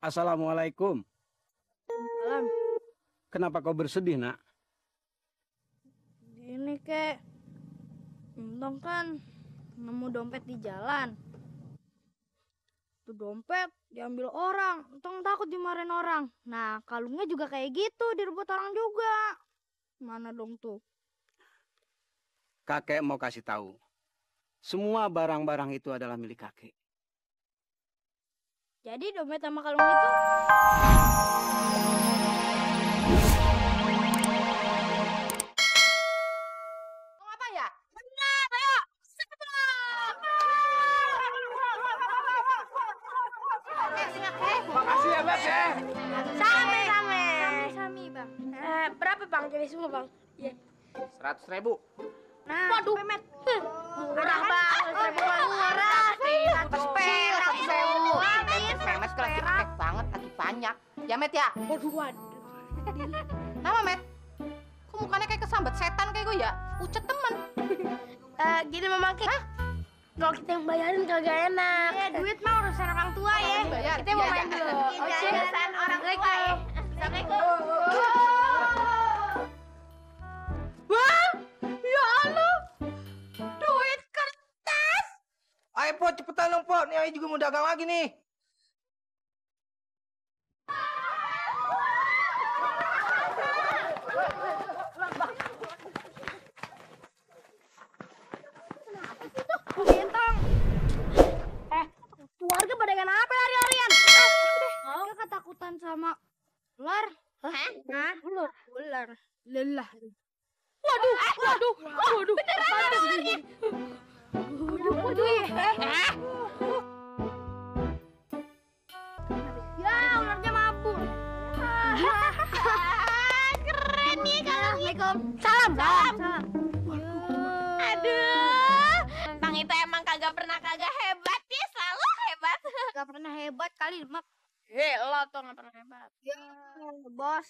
Assalamualaikum. Alam, Kenapa kau bersedih, nak? ini kek, Entong kan nemu dompet di jalan. Tuh dompet diambil orang, Entong takut dimarahin orang. Nah, kalungnya juga kayak gitu, direbut orang juga. Mana dong tuh? Kakek mau kasih tahu. Semua barang-barang itu adalah milik kakek. Jadi dompet sama kalung itu Mau apa ya? Benar, ayo. Makasih ya, Bang ya. Sami. sami, Bang. Berapa bang jadi semua bang? 100.000. Nah, Waduh. Pemet. Murah banget, 1.000 bang. Murah. Perak, 1.000. Memet lagi efek banget, lagi banyak. Ya Met ya? Waduh. Nama Met? Kok mukanya kayak kesambat setan kayak gue ya? Ucet temen. Gini Mama Kik. Kalau kita yang bayarin kagak enak. Duit mah urusan orang tua ya. Bayar. Kita mau main dulu. Oke. Urusan orang tua ya. Assalamualaikum. Wah, ya Allah. Duit kertas. Ayo Po, cepetan dong Po. Nih Ayo juga mau dagang lagi nih. Entong. Keluarga pada kenapa lari-larian? Mereka ketakutan sama ular. Hah? Ular. Lelah. Waduh. Beneran ada ularnya. Ya, ularnya mabuk. Keren nih kalau Salam. Aduh, Bang itu emang kagak hebat ya, selalu hebat. Gak pernah hebat kali, Mak. Lo tuh gak pernah hebat. Ya, bos.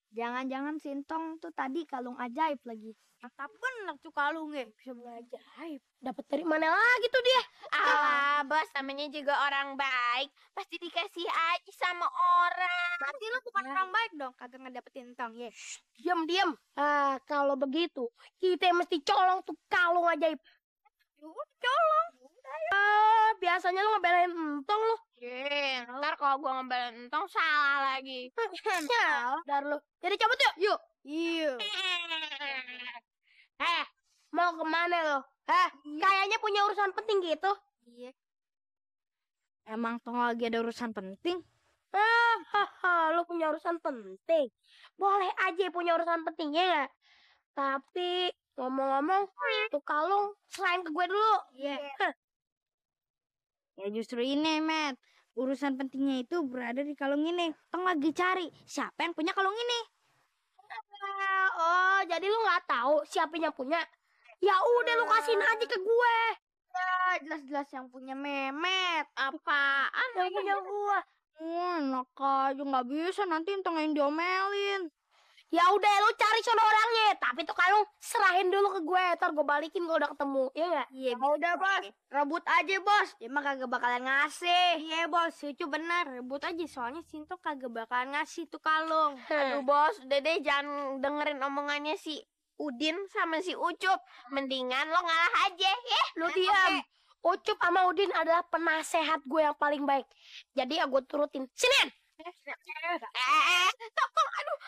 Jangan-jangan Sintong tuh tadi kalung ajaib lagi. Mantap bener tuh kalungnya. Bisa ajaib. Dapat dari mana lagi tuh dia? Alah, bos namanya juga orang baik. Pasti dikasih aja sama orang. Berarti lu bukan orang baik dong. Kagak ngedapetin Tong, ya. Diam. Kalau begitu, kita mesti colong tuh kalung ajaib. Colong. Biasanya lu ngebelain entong lu. Ntar kalau gua ngebelain entong salah lagi. Dar lu. Jadi cabut yuk. Iya. Mau kemana lo? Kayaknya punya urusan penting gitu. Iya. Emang Tong lagi ada urusan penting? Lu punya urusan penting. Boleh aja punya urusan pentingnya nggak? Tapi ngomong-ngomong, tuh kalung selain ke gue dulu. Iya. Ya justru ini, Matt. Urusan pentingnya itu berada di kalung ini. Tong lagi cari siapa yang punya kalung ini. Oh, jadi lu nggak tahu siapa yang punya? Ya udah lu kasihin aja ke gue. Jelas-jelas yang punya Memet. Apaan yang punya gua? Enak aja, nggak bisa. Nanti Tong yang diomelin. Ya udah lu cari sono orangnya, tapi tuh kalung serahin dulu ke gue, ntar gue balikin kalau udah ketemu, ya nggak? Iya, udah bos. Rebut aja bos. Dia mah kagak bakalan ngasih. Iya bos, itu benar. Rebut aja, soalnya Sinto kagak bakalan ngasih tuh kalung. Aduh bos, udah deh jangan dengerin omongannya si Udin sama si Ucup. Mendingan lo ngalah aja, ya. Lu diam. Ucup sama Udin adalah penasehat gue yang paling baik. Jadi ya gue turutin. Sinian. Tolong, aduh.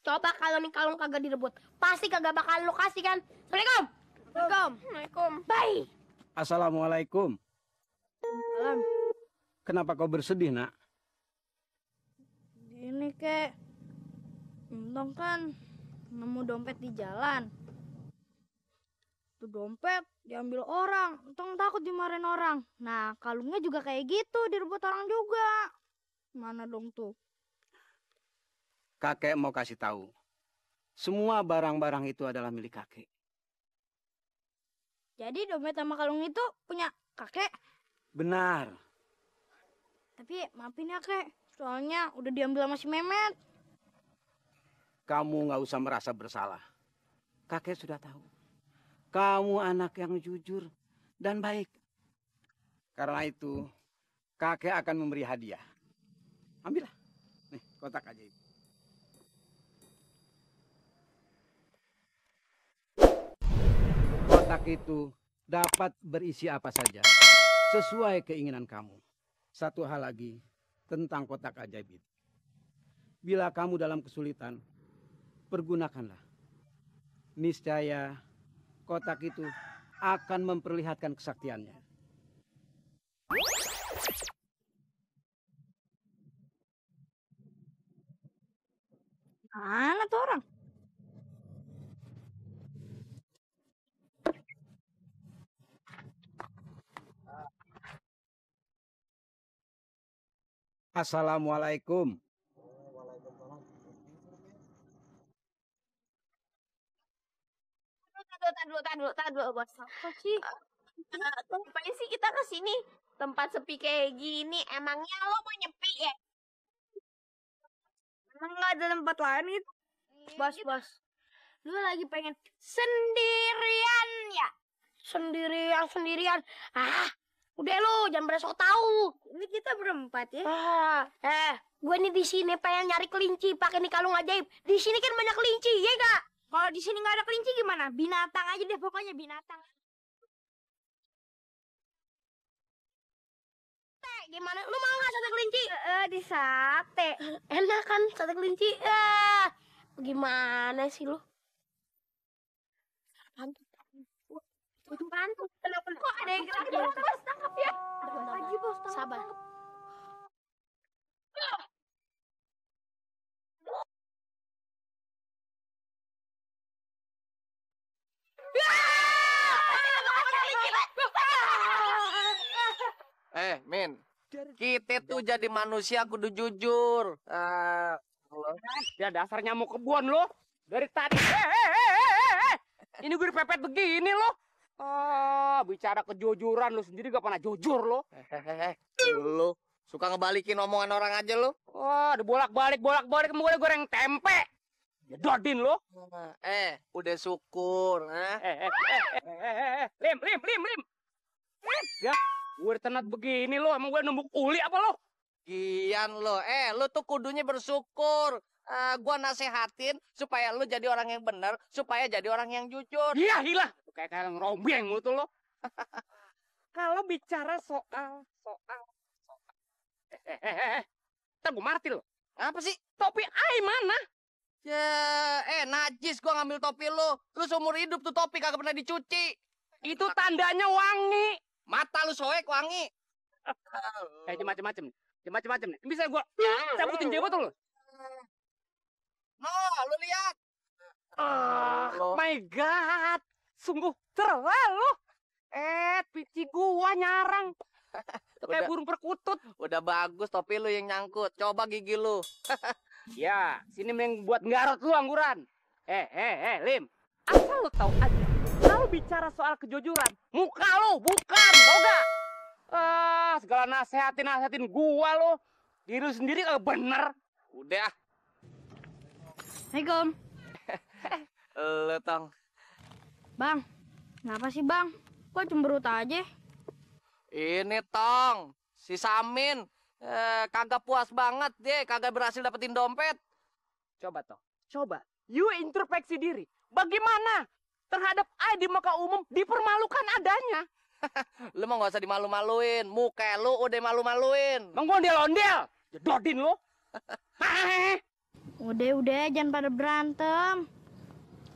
Coba kalau nih kalung kagak direbut, pasti kagak bakal lu kasih kan? Assalamualaikum. Assalamualaikum. Bye. Assalamualaikum. Alam, Kenapa kau bersedih, nak? ini kek, Entong kan nemu dompet di jalan. Tuh dompet diambil orang, Entong takut dimarahin orang. Nah, kalungnya juga kayak gitu, direbut orang juga. Mana dong tuh? Kakek mau kasih tahu. Semua barang-barang itu adalah milik kakek. Jadi dompet sama kalung itu punya kakek. Benar. Tapi maafin ya kek, soalnya udah diambil sama si Memet. Kamu nggak usah merasa bersalah. Kakek sudah tahu. Kamu anak yang jujur dan baik. Karena itu, kakek akan memberi hadiah. Ambillah. Nih, kotak ajaib. Kotak itu dapat berisi apa saja, sesuai keinginan kamu. Satu hal lagi tentang kotak ajaib itu. Bila kamu dalam kesulitan, pergunakanlah. Niscaya kotak itu akan memperlihatkan kesaktiannya. Mana tuh orang? Assalamualaikum. Tadu, bos. Apa sih? Ngapain sih kita ke sini? Tempat sepi kayak gini, emangnya lo mau nyepi ya? Emang nggak ada tempat lain gitu? Bos. Lu lagi pengen sendirian ya? Sendirian. Ah, udah lu jangan beresok tahu. Ini kita berempat ya. Gue nih di sini pengen nyari kelinci pakai nih kalung ajaib. Di sini kan banyak kelinci, ya gak? Kalau di sini nggak ada kelinci gimana? Binatang aja deh pokoknya binatang. Gimana? Lu mau nggak sate kelinci? Di sate. Enak kan sate kelinci? Gimana sih lu? Bantu. Kenapa? Kok ada yang gerak? Bos, tangkap ya. Lagi bos, sabar. Min, kita tuh jadi manusia kudu jujur. Ya dasar nyamuk kebun lo. Dari tadi. Ini gue dipepet begini lo. Bicara kejujuran lo sendiri gak pernah jujur lo. Lu suka ngebalikin omongan orang aja lu. Wah, dibolak-balik mau goreng tempe. Ya dodin lo. Udah syukur. Lim. Ya, gue tenat begini lo, emang gue numbuk uli apa lo? Gian lo. Lu tuh kudunya bersyukur. Gua nasehatin supaya lu jadi orang yang benar, supaya jadi orang yang jujur. Iya, hilah. Kayak ngerombeng lu tuh lo. Kalau bicara soal. Ntar gue mati lo. Apa sih? Topi ai mana? Ya, najis gua ngambil topi lu. Lu seumur hidup tuh topi kagak pernah dicuci. Itu tandanya wangi. Mata lu soek wangi. Macem-macem nih. Bisa gua cabutin jebot lu. No, lu lihat. My God. Sungguh terlalu. Pici gua nyarang. Kayak burung perkutut. Udah bagus topi lu yang nyangkut. Coba gigi lu. Ya, sini mending buat nggarot lu angguran. Lim. Asal lu tahu aja. Kalau bicara soal kejujuran, muka lu bukan, tau gak? Segala nasehatin gua lo. Diri lu sendiri kagak bener. Udah. Assalamualaikum. Lu Tong. Bang, kenapa sih bang? Kok cemberut aja? Ini Tong, si Samin kagak puas banget deh, kagak berhasil dapetin dompet. Coba toh, you introspeksi diri. Bagaimana terhadap di muka umum dipermalukan adanya? Lu mah gak usah dimalu-maluin, muka lu udah malu-maluin. Mengondel-ondel, jedodin lu. Udah, jangan pada berantem.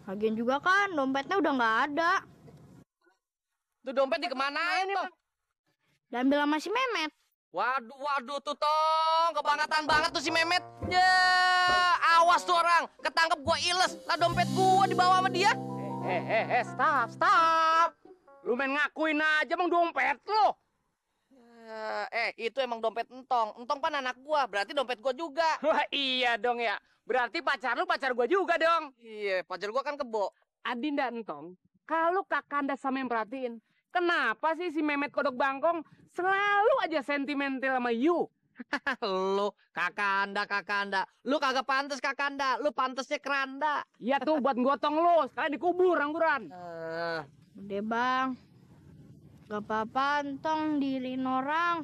Lagian juga kan dompetnya udah nggak ada. Tuh dompet dikemanain tuh? Diambil sama si Memet. Waduh tuh Tong, kebangetan banget tuh si Memet. Ya, awas tuh orang, ketangkep gua iles. Lah dompet gua dibawa sama dia. Stop. Lu main ngakuin aja bang dompet lo. Itu emang dompet Entong. Entong kan anak gua, berarti dompet gua juga. Wah iya dong ya. Berarti pacar lu pacar gua juga dong. Iya, pacar gua kan kebo. Adinda Entong, kalau Kakanda sama yang perhatiin, kenapa sih si Memet Kodok Bangkong selalu aja sentimental sama you? Lu Kakanda. Lu kagak pantes Kakanda, lu pantesnya keranda. Iya tuh buat gotong lu, sekalian dikubur angguran. Udah bang. Gak apa-apa, entong diriin orang.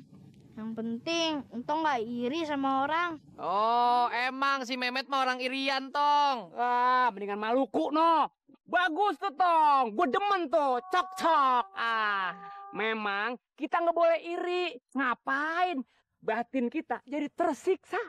Yang penting, entong gak iri sama orang. Oh, emang si Mehmet mah orang irian, Tong. Ah, mendingan Maluku, no. Bagus tuh, Tong. Gue demen tuh. Cok-cok. Ah, memang kita nggak boleh iri. Ngapain? Batin kita jadi tersiksa.